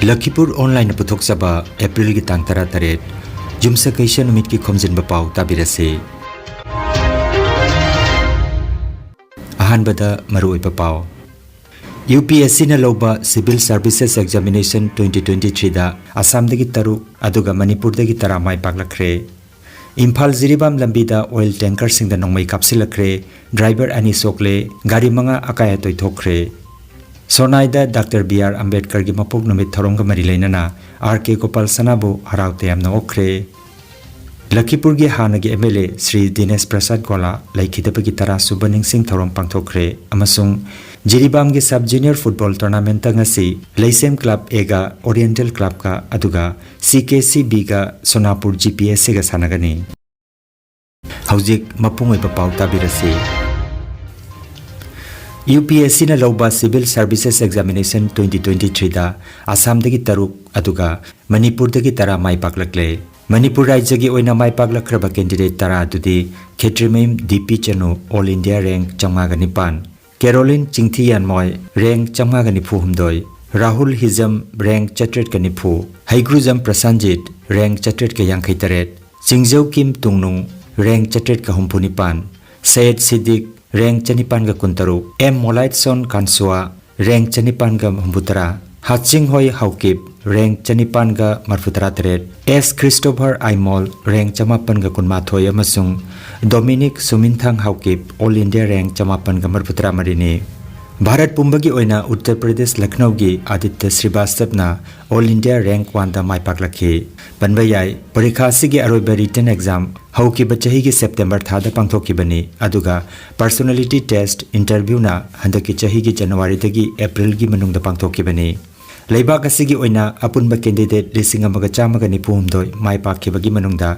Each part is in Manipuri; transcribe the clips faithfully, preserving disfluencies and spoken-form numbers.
ꯂꯈꯤꯄꯨꯔ ꯑꯣꯟꯂꯥꯏꯟꯅ ꯄꯨꯊꯣꯛꯆꯕ ꯑꯦꯄ꯭ꯔꯤꯜꯒꯤ ꯇꯥꯡ ꯇꯔꯥꯇꯔꯦꯠ, ꯌꯨꯝꯁꯀꯩꯁ ꯅꯨꯃꯤꯠꯀꯤ ꯈꯣꯝꯖꯤꯟꯕ ꯄꯥꯎ ꯇꯥꯕꯤꯔꯁꯤ꯫ ꯑꯍꯥꯟꯕꯗ ꯃꯔꯨꯑꯣꯏꯕ ꯄꯥꯎ꯫ ꯌꯨ ꯄꯤ ꯑꯦꯁ ꯁꯤꯅ ꯂꯧꯕ Civil Services Examination twenty twenty-threeꯗ ꯑꯁꯥꯝꯗꯒꯤ ꯇꯔꯨꯛ ꯑꯗꯨꯒ ꯃꯅꯤꯄꯨꯔꯗꯒꯤ ꯇꯔꯥ ꯃꯥꯏ ꯄꯥꯛꯂꯛꯈ꯭ꯔꯦ꯫ ꯏꯝꯐꯥꯜ ꯖꯤꯔꯤꯕꯥꯝ ꯂꯝꯕꯤꯗ ꯑꯣꯏꯜ ꯇꯦꯡꯀꯔꯁꯤꯡꯗ ꯅꯣꯡꯃꯩ ꯀꯥꯞꯁꯤꯜꯂꯛꯈ꯭ꯔꯦ, ꯗ꯭ꯔꯥꯏꯚꯔ ꯑꯅꯤ ꯁꯣꯛꯂꯦ, ꯒꯥꯔꯤ ꯃꯉꯥ ꯑꯀꯥꯏ ꯑꯇꯣꯏ ꯊꯣꯛꯈ꯭ꯔꯦ꯫ ꯁꯣꯅꯥꯏꯗ ꯗꯥꯛꯇꯔ ꯕꯤ ꯑꯥꯔ ꯑꯝꯕꯦꯗꯀꯔꯒꯤ ꯃꯄꯣꯛ ꯅꯨꯃꯤꯠ ꯊꯧꯔꯝꯒ ꯃꯔꯤ ꯂꯩꯅꯅ ꯑꯥꯔ ꯀꯦ ꯒꯣꯄꯥꯜ ꯁꯅꯥꯕꯨ ꯍꯔꯥꯎ ꯇꯌꯥꯝꯅ ꯑꯣꯛꯈ꯭ꯔꯦ꯫ ꯂꯈꯤꯄꯨꯔꯒꯤ ꯍꯥꯟꯅꯒꯤ ꯑꯦꯝ ꯑꯦꯜ ꯑꯦ ꯁ꯭ꯔꯤ ꯗꯤꯅꯦꯁ ꯄ꯭ꯔꯁꯥꯗ ꯒꯣꯂꯥ ꯂꯩꯈꯤꯗꯕꯒꯤ ꯇꯔꯥ ꯁꯨꯕ ꯅꯤꯡꯁꯤꯡ ꯊꯧꯔꯝ ꯄꯥꯡꯊꯣꯛꯈ꯭ꯔꯦ ꯑꯃꯁꯨꯡ ꯖꯤꯔꯤꯕꯥꯝꯒꯤ ꯁꯕ ꯖꯨꯅꯤꯌꯔ ꯐꯨꯠꯕꯣꯜ ꯇꯣꯔꯅꯥꯃꯦꯟꯠꯇ ꯉꯁꯤ ꯂꯩꯁꯦꯝ ꯀ꯭ꯂꯕ ꯑꯦꯒ ꯑꯣꯔꯤꯌꯦꯟꯇꯦꯜ ꯀ꯭ꯂꯕꯀ ꯑꯗꯨꯒ ꯁꯤ K C big ꯁꯣꯅꯥꯄꯨꯔ G P S ꯁꯤꯒ ꯁꯥꯟꯅꯒꯅꯤ꯫ ꯍꯧꯖꯤꯛ ꯃꯄꯨꯡ ꯑꯣꯏꯕ ꯄꯥꯎ ꯇꯥꯕꯤꯔꯁꯤ꯫ ꯌꯨ ꯄꯤ ꯑꯦꯁ ꯁꯤꯅ ꯂꯧꯕ Civil Services Examination twenty twenty-threeꯗ ꯑꯁꯥꯝꯗꯒꯤ ꯇꯔꯨꯛ ꯑꯗꯨꯒ ꯃꯅꯤꯄꯨꯔꯗꯒꯤ ꯇꯔꯥ ꯃꯥꯏ ꯄꯥꯛꯂꯛꯂꯦ꯫ ꯃꯅꯤꯄꯨꯔ ꯔꯥꯏꯖ꯭ꯌꯒꯤ ꯑꯣꯏꯅ ꯃꯥꯏ ꯄꯥꯛꯂꯛꯈ꯭ꯔꯕ ꯀꯦꯟꯗꯤꯗꯦꯠ ꯇꯔꯥ ꯑꯗꯨꯗꯤ ꯈꯦꯇ꯭ꯔꯤꯃꯌꯨꯝ ꯗꯤ ꯄꯤ ꯆꯅꯨ, ꯑꯣꯜ ꯏꯟꯗꯤꯌꯥ ꯔꯦꯡꯛ ꯆꯥꯝꯃꯉꯥꯒ ꯅꯤꯄꯥꯟ, ꯀꯦꯔꯣꯂꯤꯟ ꯆꯤꯡꯊꯤꯌꯥꯟꯃꯣꯏ, ꯔꯦꯡꯛ ꯆꯥꯝꯃꯉꯥꯒ ꯅꯤꯐꯨ ꯍꯨꯝꯗꯣꯏ, ꯔꯥꯍꯨꯜ ꯍꯤꯖꯝ, ꯔꯦꯡꯛ ꯆꯥꯇ꯭ꯔꯦꯠꯀ ꯅꯤꯐꯨ, ꯍꯩꯒ꯭ꯔꯨꯖꯝ ꯄ꯭ꯔꯁꯥꯟꯖꯤꯠ, ꯔꯦꯡꯛ ꯆꯥꯇ꯭ꯔꯦꯠꯀ ꯌꯥꯡꯈꯩ ꯇꯔꯦꯠ, ꯆꯤꯡꯖꯧꯀꯤꯝ ꯇꯨꯡꯅꯨꯡ, ꯔꯦꯡꯛ ꯆꯥꯇ꯭ꯔꯦꯠꯀ ꯍꯨꯝꯐꯨ ꯅꯤꯄꯥꯟ, ꯁꯌꯦꯗ ꯁꯤꯗꯤꯛ, ꯔꯦꯡꯛ ꯆꯅꯤꯄꯥꯟꯒ ꯀꯨꯟꯇꯔꯨꯛ, ꯑꯦꯝ ꯃꯣꯂꯥꯏꯠꯁꯣꯟ ꯀꯥꯟꯁꯨꯋꯥ, ꯔꯦꯡꯛ ꯆꯅꯤꯄꯥꯟꯒ ꯍꯨꯝꯐꯨꯇꯔꯥ, ꯍꯥꯠꯆꯤꯡꯍꯣꯏ ꯍꯥꯎꯀꯤꯞ, ꯔꯦꯡꯛ ꯆꯅꯤꯄꯥꯟꯒ ꯃꯔꯐꯨꯇꯔꯥ ꯇꯔꯦꯠ, ꯑꯦꯁ ꯈ꯭ꯔꯤꯁꯇꯣꯐꯔ ꯑꯥꯏꯃꯣꯜ, ꯔꯦꯡꯛ ꯆꯃꯥꯄꯟꯒ ꯀꯨꯟꯃꯥꯊꯣꯏ ꯑꯃꯁꯨꯡ Dominic Suminthang Haokip, all India rank ꯆꯃꯥꯄꯟꯒ ꯃꯔꯐꯨꯇꯔꯥ ꯃꯔꯤꯅꯤ꯫ ꯚꯥꯔꯠ ꯄꯨꯝꯕꯒꯤ ꯑꯣꯏꯅ ꯎꯠꯇꯔ ꯄ꯭ꯔꯗꯦꯁ ꯂꯈꯅꯧꯒꯤ ꯑꯗꯤꯇ꯭ꯌ ꯁ꯭ꯔꯤꯕꯥꯁꯇꯕꯅ ꯑꯣꯜ ꯏꯟꯗꯤꯌꯥ ꯔꯦꯡꯛ ꯋꯥꯟꯗ ꯃꯥꯏ ꯄꯥꯛꯂꯛꯈꯤ꯫ ꯄꯟꯕ ꯌꯥꯏ, ꯄꯔꯤꯈꯥ ꯑꯁꯤꯒꯤ ꯑꯔꯣꯏꯕ ꯔꯤꯇꯟ ꯑꯦꯛꯖꯥꯝ ꯍꯧꯈꯤꯕ ꯆꯍꯤꯒꯤ ꯁꯦꯞꯇꯦꯝꯕꯔ ꯊꯥꯗ ꯄꯥꯡꯊꯣꯛꯈꯤꯕꯅꯤ, ꯑꯗꯨꯒ ꯄꯔꯁꯣꯅꯦꯂꯤꯇꯤ ꯇꯦꯁ꯭ꯠ, ꯏꯟꯇꯔꯚ꯭ꯌꯨꯅ ꯍꯟꯗꯛꯀꯤ ꯆꯍꯤꯒꯤ ꯖꯅꯋꯥꯔꯤꯗꯒꯤ ꯑꯦꯄ꯭ꯔꯤꯜꯒꯤ ꯃꯅꯨꯡꯗ ꯄꯥꯡꯊꯣꯛꯈꯤꯕꯅꯤ꯫ ꯂꯩꯕꯥꯛ ꯑꯁꯤꯒꯤ ꯑꯣꯏꯅ ꯑꯄꯨꯟꯕ ꯀꯦꯟꯗꯤꯗꯦꯠ ꯂꯤꯁꯤꯡ ꯑꯃꯒ ꯆꯥꯝꯃꯒ ꯅꯤꯐꯨ ꯍꯨꯝꯗꯣꯏ ꯃꯥꯏ ꯄꯥꯛꯈꯤꯕꯒꯤ ꯃꯅꯨꯡꯗ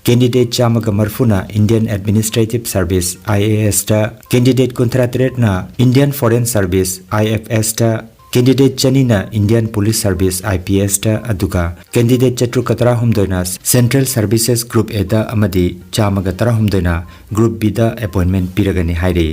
ꯀꯦꯟꯗꯤꯗꯦꯠ ꯆꯥꯝꯃꯒ ꯃꯔꯐꯨꯅ Indian administrative service, I A ꯑꯦꯁꯇ, ꯀꯦꯟꯗꯤꯗꯦꯠ ꯀꯨꯟꯊ꯭ꯔꯥ ꯇꯔꯦꯠꯅ Indian foreign service, I F ꯑꯦꯁꯇ, ꯀꯦꯟꯗꯤꯗꯦꯠ ꯆꯅꯤꯅ Indian police service, I P ꯑꯦꯁꯇ, ꯑꯗꯨꯒ ꯀꯦꯟꯗꯤꯗꯦꯠ ꯆꯥꯇ꯭ꯔꯨꯛꯀ ꯇꯔꯥꯍꯨꯝꯗꯣꯏꯅ ꯁꯦꯟꯇ꯭ꯔꯦꯜ ꯁꯔꯚꯤꯁꯦꯁ ꯒ꯭ꯔꯨꯞ ꯑꯦꯗ ꯑꯃꯗꯤ ꯆꯥꯝꯃꯒ ꯇꯔꯥꯍꯨꯝꯗꯣꯏꯅ ꯒ꯭ꯔꯨꯞ ꯕꯤꯗ ꯑꯦꯄꯣꯏꯟꯃꯦꯟꯠ ꯄꯤꯔꯒꯅꯤ ꯍꯥꯏꯔꯤ꯫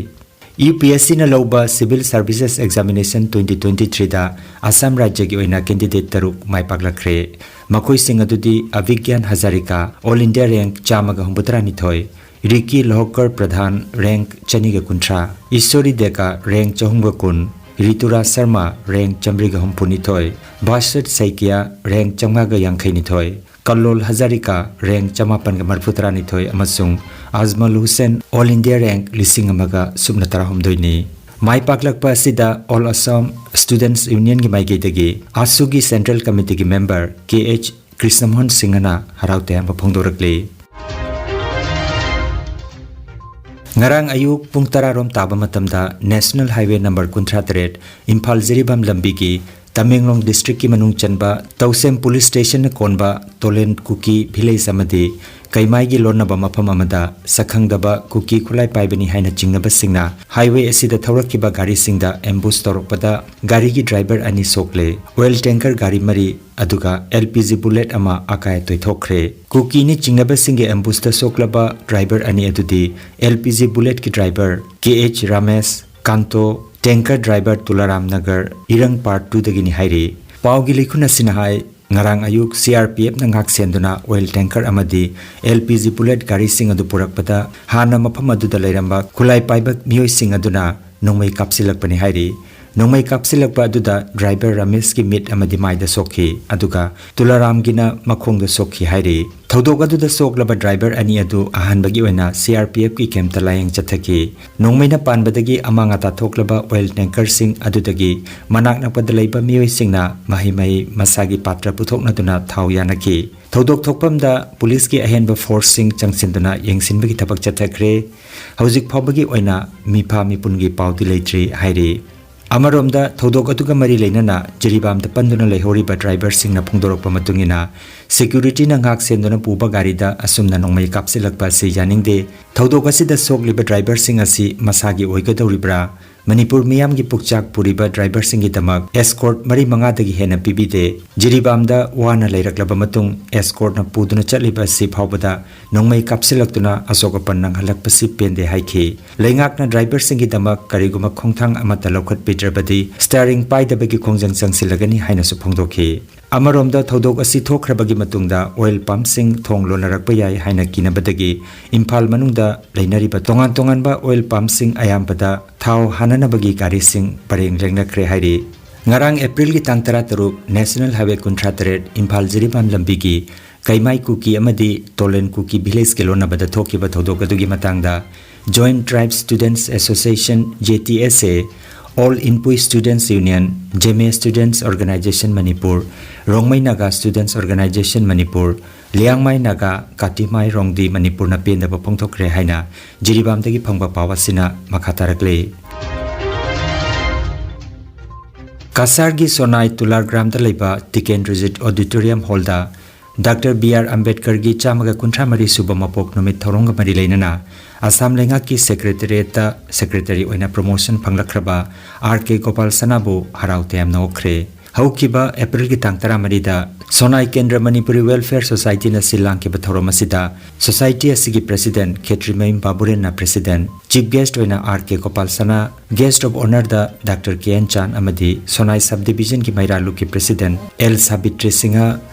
UPSCꯅ ꯂꯧꯕ Civil Services Examination twenty twenty threeꯗ Assam ꯔꯥꯖ꯭ꯌꯒꯤ ꯑꯣꯏꯅ candidate ꯇꯔꯨꯛ ꯃꯥꯏ ꯄꯥꯛꯂꯛꯈ꯭ꯔꯦ꯫ ꯃꯈꯣꯏꯁꯤꯡ ꯑꯗꯨꯗꯤ ꯑꯚꯤꯒ꯭ꯌꯥꯟ ꯍꯖꯥꯔꯤꯀꯥ, All India rank ꯆꯥꯝꯃꯒ ꯍꯨꯝꯐꯨꯇꯔꯥꯅꯤꯊꯣꯏ, ꯔꯤꯀꯤ ꯂꯣꯍꯣꯀꯔ ꯄ꯭ꯔꯙꯥꯟ, rank ꯆꯅꯤꯒ ꯀꯨꯟꯊ꯭ꯔꯥ, ꯏꯁꯣꯔꯤ ꯗꯦꯀꯥ, rank ꯆꯍꯨꯝꯒ ꯀꯨꯟ, ꯔꯤꯇꯨꯔꯥ Sharma, rank ꯆꯥꯃꯔꯤꯒ ꯍꯨꯝꯐꯨꯅꯤꯊꯣꯏ, ꯕꯥꯁꯔꯠ ꯁꯩꯀꯤꯌꯥ, rank ꯆꯥꯝꯃꯉꯥꯒ ꯌꯥꯡꯈꯩꯅꯤꯊꯣꯏ, ꯀꯜꯂꯣꯜ Hazarika, rank ꯆꯃꯥꯄꯟꯒ ꯃꯔꯤꯐꯨꯇꯔꯥꯅꯤꯊꯣꯏ ꯑꯃꯁꯨꯡ ꯑꯖꯃꯜ ꯍꯨꯁꯦꯟ, All India rank ꯂꯤꯁꯤꯡ ꯑꯃꯒ ꯁꯨꯞꯅ ꯇꯔꯥꯍꯨꯝꯗꯣꯏꯅꯤ꯫ ꯃꯥꯏ ꯄꯥꯛꯂꯛꯄ ꯑꯁꯤꯗ All Assam Students Unionꯒꯤ ꯃꯥꯏꯀꯩꯗꯒꯤ AASUꯒꯤ Central Committeeꯒꯤ member K H ꯀ꯭ꯔꯤꯁꯅꯃꯣꯍꯟ ꯁꯤꯡꯍꯅ ꯍꯔꯥꯎ ꯇꯌꯥꯝꯕ ꯐꯣꯡꯗꯣꯔꯛꯂꯤ꯫ ꯉꯔꯥꯡ ꯑꯌꯨꯛ ꯄꯨꯡ ꯇꯔꯥ ꯔꯣꯝ ꯇꯥꯕ ꯃꯇꯝꯗ National Highway number ꯀꯨꯟꯊ꯭ꯔꯥ ꯇꯔꯦꯠ, ꯏꯝꯐꯥꯜ ꯖꯤꯔꯤꯕꯥꯝ ꯂꯝꯕꯤꯒꯤ ꯇꯃꯦꯡꯂꯣꯡ districtꯀꯤ ꯃꯅꯨꯡ ꯆꯟꯕ ꯇꯧꯁꯦꯝ police stationꯅ ꯀꯣꯟꯕ ꯇꯣꯂꯦꯟ ꯀꯨꯀꯤ village ꯑꯃꯗꯤ ꯀꯩꯃꯥꯏꯒꯤ ꯂꯣꯟꯅꯕ ꯃꯐꯝ ꯑꯃꯗ ꯁꯛꯈꯪꯗꯕ ꯀꯨꯀꯤ ꯈꯨꯠꯂꯥꯏ ꯄꯥꯏꯕꯅꯤ ꯍꯥꯏꯅ ꯆꯤꯡꯅꯕꯁꯤꯡꯅ highway ꯑꯁꯤꯗ ꯊꯧꯔꯛꯈꯤꯕ ꯒꯥꯔꯤꯁꯤꯡꯗ ambush ꯇꯧꯔꯛꯄꯗ ꯒꯥꯔꯤꯒꯤ driver ꯑꯅꯤ ꯁꯣꯛꯂꯦ꯫ Oil tanker ꯒꯥꯔꯤ ꯃꯔꯤ, ꯑꯗꯨꯒ LPG bullet ꯑꯃ ꯑꯀꯥꯏ ꯑꯇꯣꯏ ꯊꯣꯛꯈ꯭ꯔꯦ꯫ ꯀꯨꯀꯤꯅꯤ ꯆꯤꯡꯅꯕꯁꯤꯡꯒꯤ ambushꯇ ꯁꯣꯛꯂꯕ driver ꯑꯅꯤ ꯑꯗꯨꯗꯤ LPG bulletꯀꯤ driver K H Ramesh, ꯀꯥꯟꯇꯣ, tanker driver ꯇꯨꯂꯥꯔꯥꯝ Nagar, ꯏꯔꯪ part twoꯗꯒꯤꯅꯤ ꯍꯥꯏꯔꯤ꯫ ꯄꯥꯎꯒꯤ ꯂꯤꯈꯨꯟ ꯑꯁꯤꯅ ꯍꯥꯏ, ꯉꯔꯥꯡ ꯑꯌꯨꯛ CRPFꯅ ꯉꯥꯛꯁꯦꯟꯗꯨꯅ oil tanker ꯑꯃꯗꯤ LPG bullet ꯒꯥꯔꯤꯁꯤꯡ ꯑꯗꯨ ꯄꯨꯔꯛꯄꯗ ꯍꯥꯟꯅ ꯃꯐꯝ ꯑꯗꯨꯗ ꯂꯩꯔꯝꯕ ꯈꯨꯠꯂꯥꯏ ꯄꯥꯏꯕ ꯃꯤꯑꯣꯏꯁꯤꯡ ꯑꯗꯨꯅ ꯅꯣꯡꯃꯩ ꯀꯥꯞꯁꯤꯜꯂꯛꯄꯅꯤ ꯍꯥꯏꯔꯤ꯫ ꯅꯣꯡꯃꯩ ꯀꯥꯞꯁꯤꯜꯂꯛꯄ ꯑꯗꯨꯗ driver ꯔꯥꯃꯦꯁꯀꯤ ꯃꯤꯠ ꯑꯃꯗꯤ ꯃꯥꯏꯗ ꯁꯣꯛꯈꯤ, ꯑꯗꯨꯒ ꯇꯨꯂꯥꯔꯥꯝꯒꯤꯅ ꯃꯈꯣꯡꯗ ꯁꯣꯛꯈꯤ ꯍꯥꯏꯔꯤ꯫ ꯊꯧꯗꯣꯛ ꯑꯗꯨꯗ ꯁꯣꯛꯂꯕ driver ꯑꯅꯤ ꯑꯗꯨ ꯑꯍꯥꯟꯕꯒꯤ ꯑꯣꯏꯅ CRPFꯀꯤ campꯇ ꯂꯥꯌꯦꯡ ꯆꯠꯊꯈꯤ꯫ ꯅꯣꯡꯃꯩꯅ ꯄꯥꯟꯕꯗꯒꯤ ꯑꯃꯥꯡ ꯑꯇꯥ ꯊꯣꯛꯂꯕ oil tankerꯁꯤꯡ ꯑꯗꯨꯗꯒꯤ ꯃꯅꯥꯛ ꯅꯛꯄꯗ ꯂꯩꯕ ꯃꯤꯑꯣꯏꯁꯤꯡꯅ ꯃꯍꯩ ꯃꯍꯩ ꯃꯁꯥꯒꯤ ꯄꯥꯇ꯭ꯔ ꯄꯨꯊꯣꯛꯅꯗꯨꯅ ꯊꯥꯎ ꯌꯥꯅꯈꯤ꯫ ꯊꯧꯗꯣꯛ ꯊꯣꯛꯐꯝꯗ ꯄꯨꯂꯤꯁꯀꯤ ꯑꯍꯦꯟꯕ forceꯁꯤꯡ ꯆꯪꯁꯤꯟꯗꯨꯅ ꯌꯦꯡꯁꯤꯟꯕꯒꯤ ꯊꯕꯛ ꯆꯠꯊꯈ꯭ꯔꯦ꯫ ꯍꯧꯖꯤꯛ ꯐꯥꯎꯕꯒꯤ ꯑꯣꯏꯅ ꯃꯤꯐꯥ ꯃꯤꯄꯨꯟꯒꯤ ꯄꯥꯎꯗꯤ ꯂꯩꯇ꯭ꯔꯤ ꯍꯥꯏꯔꯤ꯫ ꯑꯃꯔꯣꯝꯗ ꯊꯧꯗꯣꯛ ꯑꯗꯨꯒ ꯃꯔꯤ ꯂꯩꯅꯅ ꯖꯤꯔꯤꯕꯥꯝꯗ ꯄꯟꯗꯨꯅ ꯂꯩꯍꯧꯔꯤꯕ driverꯁꯤꯡꯅ ꯐꯣꯡꯗꯣꯔꯛꯄ ꯃꯇꯨꯡ ꯏꯟꯅ, securityꯅ ꯉꯥꯛ ꯁꯦꯟꯗꯨꯅ ꯄꯨꯕ ꯒꯥꯔꯤꯗ ꯑꯁꯨꯝꯅ ꯅꯣꯡꯃꯩ ꯀꯥꯞꯁꯤꯜꯂꯛꯄ ꯑꯁꯤ ꯌꯥꯅꯤꯡꯗꯦ꯫ ꯊꯧꯗꯣꯛ ꯑꯁꯤꯗ ꯁꯣꯛꯂꯤꯕ driverꯁꯤꯡ ꯑꯁꯤ ꯃꯁꯥꯒꯤ ꯑꯣꯏꯒꯗꯧꯔꯤꯕ꯭ꯔꯥ, ꯃꯅꯤꯄꯨꯔ ꯃꯤꯌꯥꯝꯒꯤ ꯄꯨꯛꯆꯥꯛ ꯄꯨꯔꯤꯕ ꯗ꯭ꯔꯥꯏꯚꯔꯁꯤꯡꯒꯤꯗꯃꯛ ꯑꯦꯁꯀꯣꯔꯠ ꯃꯔꯤ ꯃꯉꯥꯗꯒꯤ ꯍꯦꯟꯅ ꯄꯤꯕꯤꯗꯦ꯫ ꯖꯤꯔꯤꯕꯥꯝꯗ ꯋꯥꯅ ꯂꯩꯔꯛꯂꯕ ꯃꯇꯨꯡ ꯑꯦꯁꯀꯣꯔꯠꯅ ꯄꯨꯗꯨꯅ ꯆꯠꯂꯤꯕ ꯑꯁꯤ ꯐꯥꯎꯕꯗ ꯅꯣꯡꯃꯩ ꯀꯥꯞꯁꯤꯜꯂꯛꯇꯨꯅ ꯑꯁꯣꯛ ꯑꯄꯟ ꯅꯪꯍꯜꯂꯛꯄꯁꯤ ꯄꯦꯟꯗꯦ ꯍꯥꯏꯈꯤ꯫ ꯂꯩꯉꯥꯛꯅ ꯗ꯭ꯔꯥꯏꯚꯔꯁꯤꯡꯒꯤꯗꯃꯛ ꯀꯔꯤꯒꯨꯝꯕ ꯈꯣꯡꯊꯥꯡ ꯑꯃꯠꯇ ꯂꯧꯈꯠꯄꯤꯗ꯭ꯔꯕꯗꯤ ꯁ꯭ꯇꯤꯌꯔꯤꯡ ꯄꯥꯏꯗꯕꯒꯤ ꯈꯣꯡꯖꯪ ꯆꯪꯁꯤꯜꯂꯒꯅꯤ ꯍꯥꯏꯅꯁꯨ ꯐꯣꯡꯗꯣꯛꯈꯤ꯫ ꯑꯃꯔꯣꯝꯗ, ꯊꯧꯗꯣꯛ ꯑꯁꯤ ꯊꯣꯛꯈ꯭ꯔꯕꯒꯤ ꯃꯇꯨꯡꯗ ꯑꯣꯏꯜ ꯄꯝꯁꯤꯡ ꯊꯣꯡ ꯂꯣꯟꯅꯔꯛꯄ ꯌꯥꯏ ꯍꯥꯏꯅ ꯀꯤꯅꯕꯗꯒꯤ ꯏꯝꯐꯥꯜ ꯃꯅꯨꯡꯗ ꯂꯩꯅꯔꯤꯕ ꯇꯣꯉꯥꯟ ꯇꯣꯉꯥꯟꯕ ꯑꯣꯏꯜ ꯄꯝꯁꯤꯡ ꯑꯌꯥꯝꯕꯗ ꯊꯥꯎ ꯍꯥꯟꯅꯅꯕꯒꯤ ꯒꯥꯔꯤꯁꯤꯡ ꯄꯔꯦꯡ ꯂꯦꯡꯅꯈ꯭ꯔꯦ ꯍꯥꯏꯔꯤ꯫ ꯉꯔꯥꯡ ꯑꯦꯄ꯭ꯔꯤꯜꯒꯤ ꯇꯥꯡ ꯇꯔꯥꯇꯔꯨꯛ, ꯅꯦꯁꯅꯦꯜ ꯍꯥꯏꯋꯦ ꯀꯨꯟꯊ꯭ꯔꯥ ꯇꯔꯦꯠ, ꯏꯝꯐꯥꯜ ꯖꯤꯔꯤꯕꯥꯝ ꯂꯝꯕꯤꯒꯤ ꯀꯩꯃꯥꯏ ꯀꯨꯀꯤ ꯑꯃꯗꯤ ꯇꯣꯂꯦꯟ ꯀꯨꯀꯤ ꯚꯤꯂꯦꯖꯀꯤ ꯂꯣꯟꯅꯕꯗ ꯊꯣꯛꯈꯤꯕ ꯊꯧꯗꯣꯛ ꯑꯗꯨꯒꯤ ꯃꯇꯥꯡꯗ Joint Tribes Students Association, J T S A, All Inpui Students Union, Zeme Students Organization Manipur, Rongmei Naga Students Organization Manipur, Liangmai Naga, ꯀꯥꯇꯤꯃꯥꯏ ꯔꯣꯡꯗꯤ ꯃꯅꯤꯄꯨꯔꯅ ꯄꯦꯟꯗꯕ ꯐꯣꯡꯗꯣꯛꯈ꯭ꯔꯦ ꯍꯥꯏꯅ ꯖꯤꯔꯤꯕꯥꯝꯗꯒꯤ ꯐꯪꯕ ꯄꯥꯎ ꯑꯁꯤꯅ ꯃꯈꯥ ꯇꯥꯔꯛꯂꯤ꯫ ꯀꯁꯥꯔꯒꯤ ꯁꯣꯅꯥꯏ ꯇꯨꯂꯥꯔ ꯒ꯭ꯔꯥꯝꯗ ꯂꯩꯕ ꯇꯤꯀꯦꯟꯗ꯭ꯔꯖꯤꯠ ꯑꯣꯗꯤꯇꯣꯔꯤꯌꯝ ꯍꯣꯜꯗ ꯗꯥꯛꯇꯔ ꯕꯤ ꯑꯥꯔ ꯑꯝꯕꯦꯗꯀꯔꯒꯤ ꯆꯥꯝꯃꯒ ꯀꯨꯟꯊ꯭ꯔꯥ ꯃꯔꯤ ꯁꯨꯕ ꯃꯄꯣꯛ ꯅꯨꯃꯤꯠ ꯊꯧꯔꯝꯒ ꯃꯔꯤ ꯂꯩꯅꯅ ꯑꯁꯥꯝ ꯂꯩꯉꯥꯛꯀꯤ ꯁꯦꯀ꯭ꯔꯦꯇꯔꯤꯌꯦꯠꯇ ꯁꯦꯀ꯭ꯔꯦꯇꯔꯤ ꯑꯣꯏꯅ ꯄ꯭ꯔꯣꯃꯣꯁꯟ ꯐꯪꯂꯛꯈ꯭ꯔꯕ ꯑꯥꯔ ꯀꯦ ꯒꯣꯄꯥꯜ ꯁꯅꯥꯕꯨ ꯍꯔꯥꯎ ꯇꯌꯥꯝꯅ ꯑꯣꯛꯈ꯭ꯔꯦ꯫ ꯍꯧꯈꯤꯕ ꯑꯦꯄ꯭ꯔꯤꯜꯒꯤ ꯇꯥꯡ ꯇꯔꯥꯃꯔꯤꯗ ꯁꯣꯅꯥꯏ ꯀꯦꯟꯗ꯭ꯔ ꯃꯅꯤꯄꯨꯔꯤ ꯋꯦꯜꯐꯤꯌꯔ ꯁꯣꯁꯥꯏꯇꯤꯅ ꯁꯤꯜ ꯂꯥꯡꯈꯤꯕ ꯊꯧꯔꯝ ꯑꯁꯤꯗ ꯁꯣꯁꯥꯏꯇꯤ ꯑꯁꯤꯒꯤ ꯄ꯭ꯔꯦꯁꯤꯗꯦꯟꯠ ꯈꯦꯇ꯭ꯔꯤꯃꯌꯨꯝ ꯕꯥꯕꯨꯔꯦꯟꯅ ꯄ꯭ꯔꯦꯁꯤꯗꯦꯟꯠ, ꯆꯤꯐ ꯒꯦꯁ꯭ꯠ ꯑꯣꯏꯅ ꯑꯥꯔ ꯀꯦ ꯒꯣꯄꯥꯜ ꯁꯅꯥ, ꯒꯦꯁ꯭ꯠ ꯑꯣꯐ ꯑꯣꯅꯔꯗ ꯗꯥꯛꯇꯔ ꯀꯦ ꯑꯦꯟ ꯆꯥꯟ ꯑꯃꯗꯤ ꯁꯣꯅꯥꯏ ꯁꯕ ꯗꯤꯕꯤꯖꯟꯒꯤ ꯃꯩꯔꯥ ꯂꯨꯞꯀꯤ president L Sabitri Singh,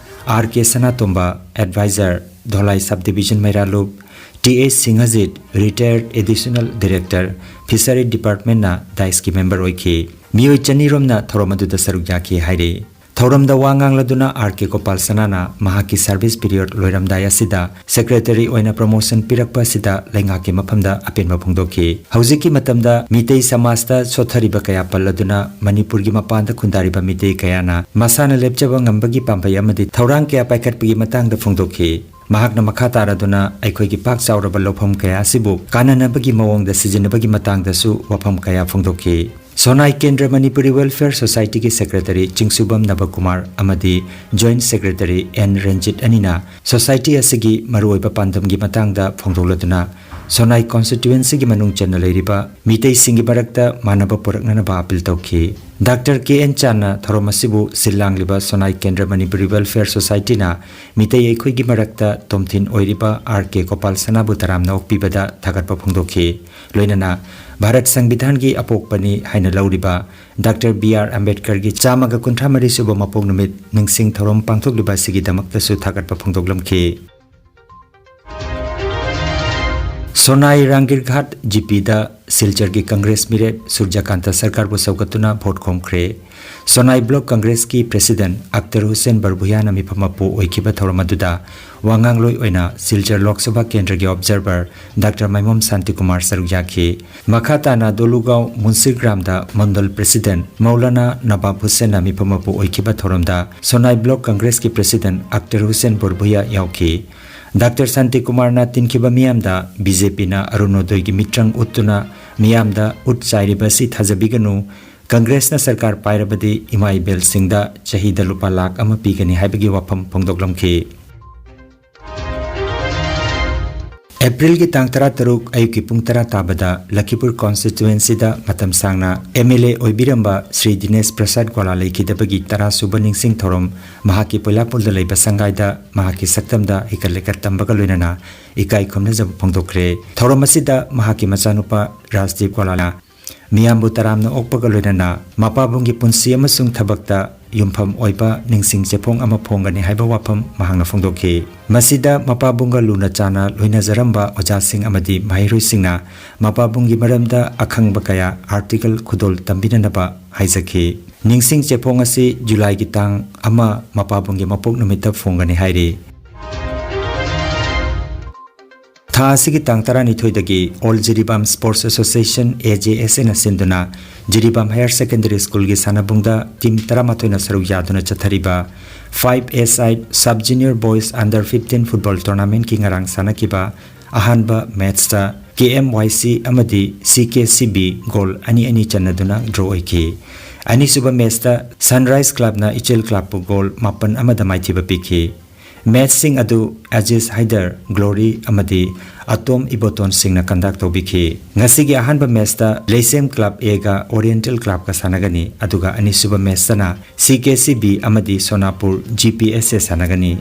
R K ꯁꯅꯥꯇꯣꯝꯕ, ꯑꯦꯗꯚꯥꯏꯖꯔ, ꯙꯣꯂꯥꯏ ꯁꯕ ꯗꯤꯕꯤꯖꯟ ꯃꯩꯔꯥ ꯂꯨꯞ, T S Singhajit, retired additional director, fishery ꯗꯤꯄꯥꯔꯠꯃꯦꯟꯠꯅ ꯗꯥꯏꯁꯀꯤ ꯃꯦꯝꯕꯔ ꯑꯣꯏꯈꯤ꯫ ꯃꯤꯑꯣꯏ ꯆꯅꯤ ꯔꯣꯝꯅ ꯊꯧꯔꯝ ꯑꯗꯨꯗ ꯁꯔꯨꯛ ꯌꯥꯈꯤ ꯍꯥꯏꯔꯤ꯫ ꯊꯧꯔꯝꯗ ꯋꯥ ꯉꯥꯡꯂꯗꯨꯅ ꯑꯥꯔ ꯀꯦ ꯒꯣꯄꯥꯜ ꯁꯅꯥꯅ ꯃꯍꯥꯛꯀꯤ ꯁꯔꯚꯤꯁ ꯄꯤꯔꯤꯌꯣꯗ ꯂꯣꯏꯔꯝꯗꯥꯏ ꯑꯁꯤꯗ ꯁꯦꯀ꯭ꯔꯦꯇꯔꯤ ꯑꯣꯏꯅ ꯄ꯭ꯔꯣꯃꯣꯁꯟ ꯄꯤꯔꯛꯄ ꯑꯁꯤꯗ ꯂꯩꯉꯥꯛꯀꯤ ꯃꯐꯝꯗ ꯑꯄꯦꯟꯕ ꯐꯣꯡꯗꯣꯛꯈꯤ꯫ ꯍꯧꯖꯤꯛꯀꯤ ꯃꯇꯝꯗ ꯃꯤꯇꯩ ꯁꯃꯥꯖꯇ ꯁꯣꯠꯊꯔꯤꯕ ꯀꯌꯥ ꯄꯜꯂꯗꯨꯅ ꯃꯅꯤꯄꯨꯔꯒꯤ ꯃꯄꯥꯟꯗ ꯈꯨꯟꯗꯥꯔꯤꯕ ꯃꯤꯇꯩ ꯀꯌꯥꯅ ꯃꯁꯥꯅ ꯂꯦꯞꯆꯕ ꯉꯝꯕꯒꯤ ꯄꯥꯝꯕꯩ ꯑꯃꯗꯤ ꯊꯧꯔꯥꯡ ꯀꯌꯥ ꯄꯥꯏꯈꯠꯄꯒꯤ ꯃꯇꯥꯡꯗ ꯐꯣꯡꯗꯣꯛꯈꯤ꯫ ꯃꯍꯥꯛꯅ ꯃꯈꯥ ꯇꯥꯔꯗꯨꯅ ꯑꯩꯈꯣꯏꯒꯤ ꯄꯥꯛ ꯆꯥꯎꯔꯕ ꯂꯧꯐꯝ ꯀꯌꯥ ꯑꯁꯤꯕꯨ ꯀꯥꯟꯅꯅꯕꯒꯤ ꯃꯑꯣꯡꯗ ꯁꯤꯖꯤꯟꯅꯕꯒꯤ ꯃꯇꯥꯡꯗꯁꯨ ꯋꯥꯐꯝ ꯀꯌꯥ ꯐꯣꯡꯗꯣꯛꯈꯤ꯫ ꯁꯣꯅꯥꯏ ꯀꯦꯟꯗ꯭ꯔ ꯃꯅꯤꯄꯨꯔꯤ ꯋꯦꯜꯐꯤꯌꯔ ꯁꯣꯁꯥꯏꯇꯤꯒꯤ ꯁꯦꯀ꯭ꯔꯦꯇꯔꯤ ꯆꯤꯡꯁꯨꯕꯝ ꯅꯕꯀꯨꯃꯥꯔ ꯑꯃꯗꯤ ꯖꯣꯏꯟꯠ ꯁꯦꯀ꯭ꯔꯦꯇꯔꯤ ꯑꯦꯟ ꯔꯟꯖꯤꯠ ꯑꯅꯤꯅ ꯁꯣꯁꯥꯏꯇꯤ ꯑꯁꯤꯒꯤ ꯃꯔꯨꯑꯣꯏꯕ ꯄꯥꯟꯗꯝꯒꯤ ꯃꯇꯥꯡꯗ ꯐꯣꯡꯗꯣꯛꯂꯗꯨꯅ ꯁꯣꯅꯥꯏ ꯀꯣꯟꯁꯇꯤꯇ꯭ꯋꯦꯟꯁꯤꯒꯤ ꯃꯅꯨꯡ ꯆꯟꯅ ꯂꯩꯔꯤꯕ ꯃꯤꯇꯩꯁꯤꯡꯒꯤ ꯃꯔꯛꯇ ꯃꯥꯟꯅꯕ ꯄꯨꯔꯛꯅꯅꯕ ꯑꯥꯄꯤꯜ ꯇꯧꯈꯤ꯫ ꯗꯥꯛꯇꯔ ꯀꯦ ꯑꯦꯟ ꯆꯥꯟꯅ ꯊꯧꯔꯝ ꯑꯁꯤꯕꯨ ꯁꯤꯜ ꯂꯥꯡꯂꯤꯕ ꯁꯣꯅꯥꯏ ꯀꯦꯟꯗ꯭ꯔ ꯃꯅꯤꯄꯨꯔꯤ ꯋꯦꯜꯐꯤꯌꯔ ꯁꯣꯁꯥꯏꯇꯤꯅ ꯃꯤꯇꯩ ꯑꯩꯈꯣꯏꯒꯤ ꯃꯔꯛꯇ ꯇꯣꯝꯊꯤꯟ ꯑꯣꯏꯔꯤꯕ ꯑꯥꯔ ꯀꯦ ꯒꯣꯄꯥꯜ ꯁꯅꯥꯕꯨ ꯇꯔꯥꯝꯅ ꯑꯣꯛꯄꯤꯕꯗ ꯊꯥꯒꯠꯄ ꯐꯣꯡꯗꯣꯛꯈꯤ꯫ ꯂꯣꯏꯅꯅ ꯚꯥꯔꯠ ꯁꯪꯕꯤꯙꯥꯟꯒꯤ ꯑꯄꯣꯛꯄꯅꯤ ꯍꯥꯏꯅ ꯂꯧꯔꯤꯕ ꯗꯥꯛꯇꯔ ꯕꯤ ꯑꯥꯔ ꯑꯝꯕꯦꯗꯀꯔꯒꯤ ꯆꯥꯝꯃꯒ ꯀꯨꯟꯊ꯭ꯔꯥ ꯃꯔꯤ ꯁꯨꯕ ꯃꯄꯣꯛ ꯅꯨꯃꯤꯠ ꯅꯤꯡꯁꯤꯡ ꯊꯧꯔꯝ ꯄꯥꯡꯊꯣꯛꯂꯤꯕ ꯑꯁꯤꯒꯤꯗꯃꯛꯇꯁꯨ ꯊꯥꯒꯠꯄ ꯐꯣꯡꯗꯣꯛꯂꯝꯈꯤ꯫ ꯁꯣꯅꯥꯏ ꯔꯥꯡꯒꯤꯔꯒꯥꯠ ꯖꯤꯄꯤꯗ ꯁꯤꯜꯆꯔꯒꯤ ꯀꯪꯒ꯭ꯔꯦꯁ ꯃꯤꯔꯦꯞ ꯁꯨꯔꯖꯀꯥꯟꯇ ꯁꯔꯀꯥꯔꯕꯨ ꯁꯧꯒꯠꯇꯨꯅ vote ꯈꯣꯝꯈ꯭ꯔꯦ꯫ ꯁꯣꯅꯥꯏ block ꯀꯪꯒ꯭ꯔꯦꯁꯀꯤ president Akhtar Hussain ꯕꯔꯕꯨꯌꯥꯅ ꯃꯤꯐꯝ ꯃꯄꯨ ꯑꯣꯏꯈꯤꯕ ꯊꯧꯔꯝ ꯑꯗꯨꯗ ꯋꯥꯉꯥꯡꯂꯣꯏ ꯑꯣꯏꯅ ꯁꯤꯜꯆꯔ ꯂꯣꯛ ꯁꯚꯥ ꯀꯦꯟꯗ꯭ꯔꯒꯤ ꯑꯣꯕꯖꯔꯚꯔ ꯗꯥꯛꯇꯔ ꯃꯥꯏꯃꯣꯝ ꯁꯥꯟꯇꯤꯀꯨꯃꯥꯔ ꯁꯔꯨꯛ ꯌꯥꯈꯤ꯫ ꯃꯈꯥ ꯇꯥꯅ ꯗꯣꯂꯨꯒꯥꯎ ꯃꯨꯟꯁꯤꯔꯒ꯭ꯔꯥꯝꯗ ꯃꯟꯗꯜ ꯄ꯭ꯔꯦꯁꯤꯗꯦꯟꯠ ꯃꯧꯂꯥꯅꯥ ꯅꯕꯥꯕ ꯍꯨꯁꯦꯟꯅ ꯃꯤꯐꯝ ꯃꯄꯨ ꯑꯣꯏꯈꯤꯕ ꯊꯧꯔꯝꯗ ꯁꯣꯅꯥꯏ ꯕ꯭ꯂꯣꯛ ꯀꯪꯒ꯭ꯔꯦꯁꯀꯤ ꯄ꯭ꯔꯦꯁꯤꯗꯦꯟꯠ ꯑꯛꯇꯔ ꯍꯨꯁꯦꯟ ꯕꯔꯕꯨꯌꯥ ꯌꯥꯎꯈꯤ꯫ ꯗꯥꯛꯇꯔ ꯁꯥꯟꯇꯤꯀꯨꯃꯥꯔꯅ ꯇꯤꯟꯈꯤꯕ ꯃꯤꯌꯥꯝꯗ ꯕꯤ ꯖꯦ ꯄꯤꯅ ꯑꯔꯨꯅꯣꯗꯣꯏꯒꯤ ꯃꯤꯇ꯭ꯔꯪ ꯎꯠꯇꯨꯅ ꯃꯤꯌꯥꯝꯗ ꯎꯠ ꯆꯥꯏꯔꯤꯕ ꯑꯁꯤ ꯊꯥꯖꯕꯤꯒꯅꯨ, ꯀꯪꯒ꯭ꯔꯦꯁꯅ ꯁꯔꯀꯥꯔ ꯄꯥꯏꯔꯕꯗꯤ ꯏꯃꯥ ꯏꯕꯦꯜꯁꯤꯡꯗ ꯆꯍꯤꯗ ꯂꯨꯄꯥ ꯂꯥꯈ ꯑꯃ ꯄꯤꯒꯅꯤ ꯍꯥꯏꯕꯒꯤ ꯋꯥꯐꯝ ꯐꯣꯡꯗꯣꯛꯂꯝꯈꯤ꯫ ꯑꯦꯄ꯭ꯔꯤꯜꯒꯤ ꯇꯥꯡ ꯇꯔꯥꯇꯔꯨꯛ ꯑꯌꯨꯛꯀꯤ ꯄꯨꯡ ꯇꯔꯥ ꯇꯥꯕꯗ ꯂꯈꯤꯄꯨꯔ ꯀꯣꯟꯁꯇꯤꯇ꯭ꯋꯦꯟꯁꯤꯗ ꯃꯇꯝ ꯁꯥꯡꯅ ꯑꯦꯝ ꯑꯦꯜ ꯑꯦ ꯑꯣꯏꯕꯤꯔꯝꯕ ꯁ꯭ꯔꯤ ꯗꯤꯅꯦꯁ ꯄ꯭ꯔꯁꯥꯗ ꯒꯣꯂꯥ ꯂꯩꯈꯤꯗꯕꯒꯤ ꯇꯔꯥ ꯁꯨꯕ ꯅꯤꯡꯁꯤꯡ ꯊꯧꯔꯝ ꯃꯍꯥꯛꯀꯤ ꯄꯣꯏꯂꯥꯄꯨꯜꯗ ꯂꯩꯕ ꯁꯪꯒꯥꯏꯗ ꯃꯍꯥꯛꯀꯤ ꯁꯛꯇꯝꯗ ꯍꯩꯀꯠ ꯂꯩꯀꯠ ꯇꯝꯕꯒ ꯂꯣꯏꯅꯅ ꯏꯀꯥꯏ ꯈꯨꯝꯅꯖꯕ ꯐꯣꯡꯗꯣꯛꯈ꯭ꯔꯦ꯫ ꯊꯧꯔꯝ ꯑꯁꯤꯗ ꯃꯍꯥꯛꯀꯤ ꯃꯆꯥꯅꯨꯄꯥ ꯔꯥꯖꯗꯤꯞ ꯒꯣꯂꯥꯅ ꯃꯤꯌꯥꯝꯕꯨ ꯇꯔꯥꯝꯅ ꯑꯣꯛꯄꯒ ꯂꯣꯏꯅꯅ ꯃꯄꯥꯕꯨꯡꯒꯤ ꯄꯨꯟꯁꯤ ꯑꯃꯁꯨꯡ ꯊꯕꯛꯇ ꯌꯨꯝꯐꯝ ꯑꯣꯏꯕ ꯅꯤꯡꯁꯤꯡ ꯆꯦꯐꯣꯡ ꯑꯃ ꯐꯣꯡꯒꯅꯤ ꯍꯥꯏꯕ ꯋꯥꯐꯝ ꯃꯍꯥꯛꯅ ꯐꯣꯡꯗꯣꯛꯈꯤ꯫ ꯃꯁꯤꯗ ꯃꯄꯥꯕꯨꯡꯒ ꯂꯨꯅ ꯆꯥꯟꯅ ꯂꯣꯏꯅꯖꯔꯝꯕ ꯑꯣꯖꯥꯁꯤꯡ ꯑꯃꯗꯤ ꯃꯍꯩꯔꯣꯏꯁꯤꯡꯅ ꯃꯄꯥꯕꯨꯡꯒꯤ ꯃꯔꯝꯗ ꯑꯈꯪꯕ ꯀꯌꯥ ꯑꯥꯔꯇꯤꯀꯜ ꯈꯨꯗꯣꯜ ꯇꯝꯕꯤꯅꯅꯕ ꯍꯥꯏꯖꯈꯤ꯫ ꯅꯤꯡꯁꯤꯡ ꯆꯦꯐꯣꯡ ꯑꯁꯤ ꯖꯨꯂꯥꯏꯒꯤ ꯇꯥꯡ ꯑꯃ ꯃꯄꯥꯕꯨꯡꯒꯤ ꯃꯄꯣꯛ ꯅꯨꯃꯤꯠꯇ ꯐꯣꯡꯒꯅꯤ ꯍꯥꯏꯔꯤ꯫ ꯊꯥ ꯑꯁꯤꯒꯤ ꯇꯥꯡ ꯇꯔꯥꯅꯤꯊꯣꯏꯗꯒꯤ All Jiribam Sports Association, A J S Aꯅ ꯁꯤꯟꯗꯨꯅ ꯖꯤꯔꯤꯕꯥꯝ ꯍꯥꯌꯔ ꯁꯦꯀꯦꯟꯗꯔꯤ ꯁ꯭ꯀꯨꯜꯒꯤ ꯁꯥꯟꯅꯕꯨꯡꯗ ꯇꯤꯝ ꯇꯔꯥꯃꯥꯊꯣꯏꯅ ꯁꯔꯨꯛ ꯌꯥꯗꯨꯅ ꯆꯠꯊꯔꯤꯕ five A side Sub Junior Boys Under fifteen Football Tournamentꯀꯤ ꯉꯔꯥꯡ ꯁꯥꯟꯅꯈꯤꯕ ꯑꯍꯥꯟꯕ ꯃꯦꯠꯆꯇ K M Y C ꯑꯃꯗꯤ C K C B goal ꯑꯅꯤ ꯑꯅꯤ ꯆꯟꯅꯗꯨꯅ ꯗ꯭ꯔꯣ ꯑꯣꯏꯈꯤ꯫ ꯑꯅꯤꯁꯨꯕ ꯃꯦꯠꯆꯇ Sunrise Clubꯅ ꯏꯆꯦꯜ Clubꯄꯨ ꯒꯣꯜ ꯃꯥꯄꯟ ꯑꯃꯗ ꯃꯥꯏꯊꯤꯕ ꯄꯤꯈꯤ꯫ ꯃꯦꯆꯁꯤꯡ ꯑꯗꯨ ꯑꯦꯖꯤꯁ ꯍꯥꯏꯗꯔ, ꯒ꯭ꯂꯣꯔꯤ ꯑꯃꯗꯤ ꯑꯇꯣꯝ ꯏꯕꯣꯇꯣꯟꯁꯤꯡꯅ ꯀꯟꯗꯛ ꯇꯧꯕꯤꯈꯤ꯫ ꯉꯁꯤꯒꯤ ꯑꯍꯥꯟꯕ ꯃꯦꯆꯇ ꯂꯩꯁꯦꯝ ꯀ꯭ꯂꯕ ꯑꯦꯒ ꯑꯣꯔꯤꯌꯦꯟꯇꯦꯜ ꯀ꯭ꯂꯕꯀ ꯁꯥꯟꯅꯒꯅꯤ, ꯑꯗꯨꯒ ꯑꯅꯤꯁꯨꯕ ꯃꯦꯆꯇꯅ ꯁꯤ ꯀꯦ ꯁꯤ ꯕꯤ ꯑꯃꯗꯤ ꯁꯣꯅꯥꯄꯨꯔ ꯖꯤ ꯄꯤ ꯑꯦꯁ ꯑꯦ ꯁꯥꯟꯅꯒꯅꯤ꯫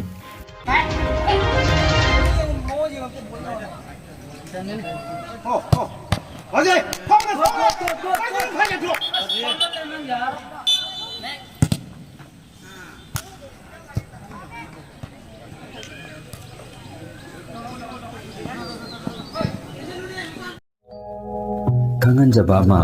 ꯈꯪꯍꯟꯖꯕ ꯑꯃ,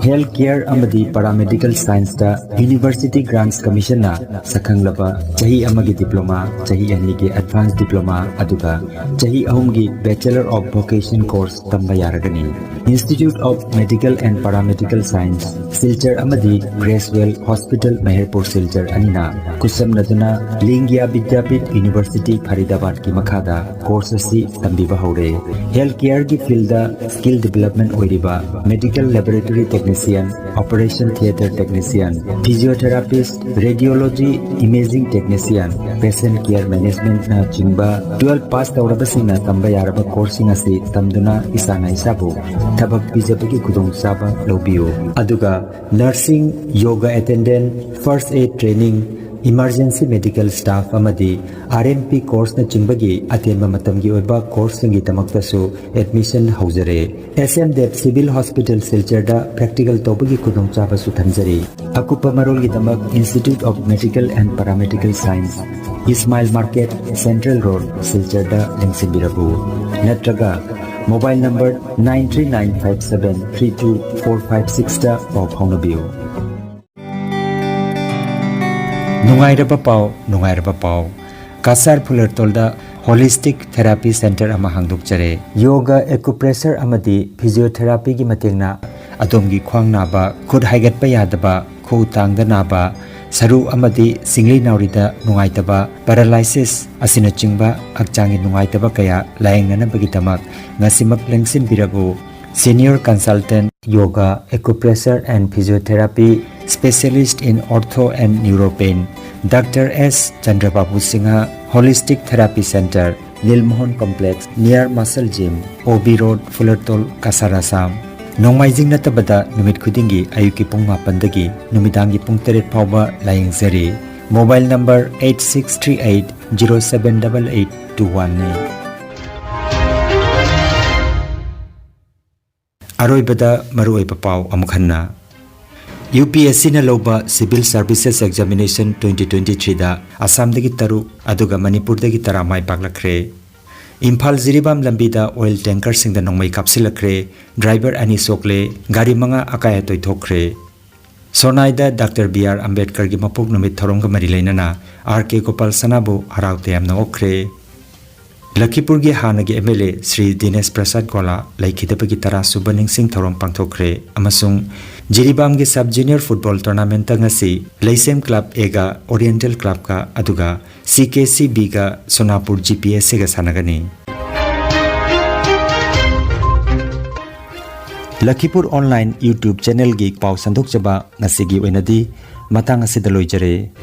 ꯍꯦꯜꯊ ꯀꯦꯌꯔ ꯑꯃꯗꯤ ꯄꯦꯔꯥꯃꯦꯗꯤꯀꯦꯜ ꯁꯥꯏꯟꯁꯇ ꯌꯨꯅꯤꯚꯔꯁꯤꯇꯤ ꯒ꯭ꯔꯥꯟꯠꯁ ꯀꯃꯤꯁꯟꯅ ꯁꯛꯈꯪꯂꯕ ꯆꯍꯤ ꯑꯃꯒꯤ ꯗꯤꯄ꯭ꯂꯣꯃꯥ, ꯆꯍꯤ ꯑꯅꯤꯒꯤ ꯑꯦꯗꯚꯥꯟꯁ ꯗꯤꯄ꯭ꯂꯣꯃꯥ, ꯑꯗꯨꯒ ꯆꯍꯤ ꯑꯍꯨꯝꯒꯤ ꯕꯦꯆꯂꯔ ꯑꯣꯐ ꯚꯣꯀꯦꯁꯟ ꯀꯣꯔꯁ ꯇꯝꯕ ꯌꯥꯔꯒꯅꯤ꯫ Institute of Medical and Paramedical Science, Silchar ꯑꯃꯗꯤ ꯒ꯭ꯔꯦꯁꯋꯦꯜ ꯍꯣꯁꯄꯤꯇꯥꯜ ꯃꯍꯦꯔꯄꯨꯔ ꯁꯤꯜꯆꯔ ꯑꯅꯤꯅ ꯈꯨꯠꯁꯝꯅꯗꯨꯅ ꯂꯤꯡꯒꯤꯌꯥ ꯕꯤꯗ꯭ꯌꯥꯄꯤꯊ ꯌꯨꯅꯤꯚꯔꯁꯤꯇꯤ ꯐꯔꯤꯗꯥꯕꯥꯗꯀꯤ ꯃꯈꯥꯗ ꯀꯣꯔꯁ ꯑꯁꯤ ꯇꯝꯕꯤꯕ ꯍꯧꯔꯦ꯫ ꯍꯦꯜꯊ ꯀꯦꯌꯔꯒꯤ ꯐꯤꯜꯗ ꯁ꯭ꯀꯤꯜ ꯗꯤꯚꯦꯂꯞꯃꯦꯟ ꯑꯣꯏꯔꯤꯕ medical laboratory technician, operation theatre technician, physiotherapist, radiology, imaging technician, patient care ꯃꯦꯅꯦꯖꯃꯦꯟꯠꯅꯆꯤꯡꯕ ꯇꯨꯋꯦꯜꯐ ꯄꯥꯁ ꯇꯧꯔꯕꯁꯤꯡꯅ ꯇꯝꯕ ꯌꯥꯔꯕ ꯀꯣꯔꯁꯁꯤꯡ ꯑꯁꯤ ꯇꯝꯗꯨꯅ ꯏꯁꯥꯅ ꯏꯁꯥꯕꯨ ꯊꯕꯛ ꯄꯤꯖꯕꯒꯤ ꯈꯨꯗꯣꯡꯆꯥꯕ ꯂꯧꯕꯤꯌꯨ꯫ ꯑꯗꯨꯒ nursing, yoga attendant, first aid training, emergency medical staff ꯑꯃꯗꯤ ꯑꯥꯔ ꯑꯦꯝ ꯄꯤ ꯀꯣꯔꯁꯅꯆꯤꯡꯕꯒꯤ ꯑꯇꯦꯟꯕ ꯃꯇꯝꯒꯤ ꯑꯣꯏꯕ ꯀꯣꯔꯁꯁꯤꯡꯒꯤꯗꯃꯛꯇꯁꯨ ꯑꯦꯗꯃꯤꯁꯟ ꯍꯧꯖꯔꯦ꯫ S M Dev civil hospital ꯁꯤꯜꯆꯔꯗ ꯄ꯭ꯔꯦꯛꯇꯤꯀꯦꯜ ꯇꯧꯕꯒꯤ ꯈꯨꯗꯣꯡꯆꯥꯕꯁꯨ ꯊꯝꯖꯔꯤ꯫ ꯑꯀꯨꯞꯄ ꯃꯔꯣꯜꯒꯤꯗꯃꯛ Institute of Medical and Paramedical Science, Ismail market, central road, ꯁꯤꯜꯆꯔꯗ ꯂꯦꯡꯁꯤꯟꯕꯤꯔꯛꯎ꯫ ꯅꯠꯇ꯭ꯔꯒ mobile number nine three nine five seven three two four five sixꯇ ꯄꯥꯎ ꯐꯥꯎꯅꯕꯤꯌꯨ꯫ ꯅꯨꯡꯉꯥꯏꯔꯕ ꯄꯥꯎ, ꯅꯨꯡꯉꯥꯏꯔꯕ ꯄꯥꯎ꯫ ꯀꯁꯥꯔ ꯐꯨꯂꯔꯇꯣꯜꯗ ꯍꯣꯂꯤꯁꯇꯤꯛ ꯊꯦꯔꯥꯄꯤ ꯁꯦꯟꯇꯔ ꯑꯃ ꯍꯥꯡꯗꯣꯛꯆꯔꯦ꯫ ꯌꯣꯒ, ꯑꯦꯀꯨꯄ꯭ꯔꯦꯁꯔ ꯑꯃꯗꯤ ꯐꯤꯖꯤꯌꯣꯊꯦꯔꯥꯄꯤꯒꯤ ꯃꯇꯦꯡꯅ ꯑꯗꯣꯝꯒꯤ ꯈ꯭ꯋꯥꯡ ꯅꯥꯕ, ꯈꯨꯠ ꯍꯥꯏꯒꯠꯄ ꯌꯥꯗꯕ, ꯈꯨꯎ ꯇꯥꯡꯗ ꯅꯥꯕ, ꯁꯔꯨ ꯑꯃꯗꯤ ꯁꯤꯡꯂꯤ ꯅꯥꯎꯔꯤꯗ ꯅꯨꯡꯉꯥꯏꯇꯕ, ꯄꯦꯔꯥꯂꯥꯏꯁꯤꯁ ꯑꯁꯤꯅꯆꯤꯡꯕ ꯍꯛꯆꯥꯡꯒꯤ ꯅꯨꯡꯉꯥꯏꯇꯕ ꯀꯌꯥ ꯂꯥꯌꯦꯡꯅꯅꯕꯒꯤꯗꯃꯛ ꯉꯁꯤꯃꯛ ꯂꯦꯡꯁꯤꯟꯕꯤꯔꯛꯎ꯫ Senior Consultant, Yoga, Acupressure and Physiotherapy, Specialist in Ortho and Neuropain, Doctor S Chandrababu Singha Holistic Therapy Center, Nilmohan Complex, near Muscle Gym, O B Road, Fulartol, Kasar, Assam. ꯅꯣꯡꯃꯥꯏꯖꯤꯡ ꯅꯠꯇꯕꯗ ꯅꯨꯃꯤꯠ ꯈꯨꯗꯤꯡꯒꯤ ꯑꯌꯨꯛꯀꯤ ꯄꯨꯡ ꯃꯥꯄꯟꯗꯒꯤ ꯅꯨꯃꯤꯗꯥꯡꯒꯤ ꯄꯨꯡ ꯇꯔꯦꯠ ꯐꯥꯎꯕ ꯂꯥꯌꯦꯡꯖꯔꯤ꯫ Mobile number eight six three eight zero seven double eight two one ꯅꯤ꯫ ꯑꯔꯣꯏꯕꯗ ꯃꯔꯨꯑꯣꯏꯕ ꯄꯥꯎ ꯑꯃꯨꯛ ꯍꯟꯅ꯫ UPSCꯅ ꯂꯧꯕ Civil Services Examination twenty twenty threeꯗ ꯑꯁꯥꯝꯗꯒꯤ ꯇꯔꯨꯛ ꯑꯗꯨꯒ ꯃꯅꯤꯄꯨꯔꯗꯒꯤ ꯇꯔꯥ ꯃꯥꯏ ꯄꯥꯛꯂꯛꯈ꯭ꯔꯦ꯫ ꯏꯝꯐꯥꯜ ꯖꯤꯔꯤꯕꯥꯝ ꯂꯝꯕꯤꯗ oil tankerꯁꯤꯡꯗ ꯅꯣꯡꯃꯩ ꯀꯥꯞꯁꯤꯜꯂꯛꯈ꯭ꯔꯦ꯫ Driver ꯑꯅꯤ ꯁꯣꯛꯂꯦ꯫ ꯒꯥꯔꯤ ꯃꯉꯥ ꯑꯀꯥꯏ ꯑꯇꯣꯏ ꯊꯣꯛꯈ꯭ꯔꯦ꯫ ꯁꯣꯅꯥꯏꯗ Doctor B R ꯑꯝꯕꯦꯗꯀꯔꯒꯤ ꯃꯄꯣꯛ ꯅꯨꯃꯤꯠ ꯊꯧꯔꯝꯒ ꯃꯔꯤ ꯂꯩꯅꯅ R K ꯒꯣꯄꯥꯜ ꯁꯅꯥꯕꯨ ꯍꯔꯥꯎ ꯇꯌꯥꯝꯅ ꯑꯣꯛꯈ꯭ꯔꯦ꯫ ꯂꯈꯤꯄꯨꯔꯒꯤ ꯍꯥꯟꯅꯒꯤ MLA ꯁ꯭ꯔꯤ ꯗꯤꯅꯦꯁ ꯄ꯭ꯔꯁꯥꯗ ꯒꯣꯂꯥ ꯂꯩꯈꯤꯗꯕꯒꯤ ꯇꯔꯥ ꯁꯨꯕ ꯅꯤꯡꯁꯤꯡ ꯊꯧꯔꯝ ꯄꯥꯡꯊꯣꯛꯈ꯭ꯔꯦ ꯑꯃꯁꯨꯡ ꯖꯤꯔꯤꯕꯥꯝꯒꯤ Sub Junior Football Tournamentꯇ ꯉꯁꯤ ꯂꯩꯁꯦꯝ Club Aꯒ Oriental Clubꯀ ꯑꯗꯨꯒ CKCBꯒ ꯁꯣꯅꯥꯄꯨꯔ GPSCꯒ ꯁꯥꯟꯅꯒꯅꯤ꯫ ꯂꯈꯤꯄꯨꯔ Online YouTube channelꯒꯤ ꯄꯥꯎ ꯁꯟꯗꯣꯛꯆꯕ ꯉꯁꯤꯒꯤ ꯑꯣꯏꯅꯗꯤ ꯃꯇꯥꯡ ꯑꯁꯤꯗ ꯂꯣꯏꯖꯔꯦ꯫